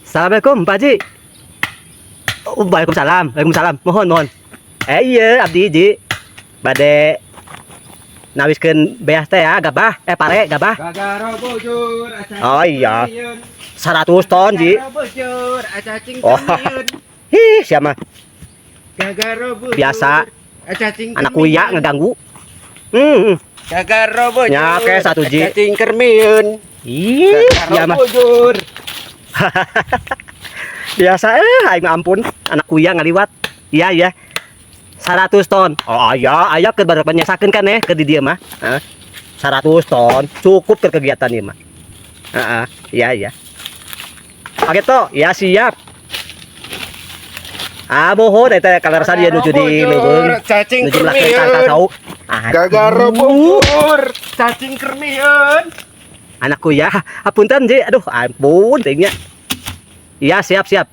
Assalamualaikum, Pak Haji. Oh, waalaikumsalam. Waalaikumsalam. Mohon, mohon. Eh iya, abdi ji. Bade nawiskeun beas teh ya, gabah, eh pare, gabah. Gagaro bujur. Oh iya. 100 ton, Ji. Bujur, cacing Oh. Ih, siapa? Gagaro bujur. Biasa. Cacing. Anak kuya ngeganggu. Gagaro bujur. Nya, ke satu, Ji. Cacing kermiun. Ih, ya mah. Bujur. Biasa eh aing mah ampun, anak kuya ngaliwat. Iya, iya. 100 ton. Oh aya, aya keur baru nyesakeun kan eh keur di dieu mah. Heeh. 100 ton cukup ke kegiatan ieu mah. Heeh, iya iya. Oke toh, ya siap. Ah, bohong eta kalarasa dia nuju di leuweung. Cacing Nuju melakukan tangkal kermiun. cau. Gagaro Aduh, bujur. Cacing kermiun. Anakku ya, apunten Ji. Aduh, ampun teh nya. Iya, siap siap.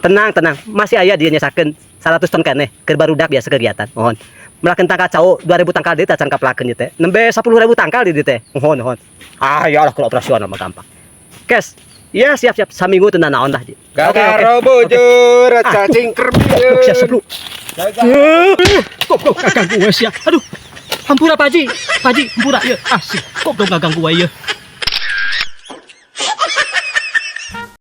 Tenang, tenang. Masih aya dia nyesakeun 100 ton keneh keur barudak biasa kegiatan. Mohon. Melakukan tangkal cau 2000 tangkal deui teh can kapelakeun ieu teh. Nembe 10.000 tangkal di dieu teh. Mohon, mohon. Ah, ya Allah, kalau operasional mah gampang. Kes. Iya, siap siap. Saminggu teu naon lah, Ji. Oke, oke. Gagaro bujur. Cacing Goblok sia kermiun. sebelum. Goblok ganggu we sia. Aduh. Hampura, Pak Haji. Pak Haji, hampura ieu. Ah, si goblok ganggu we ieu.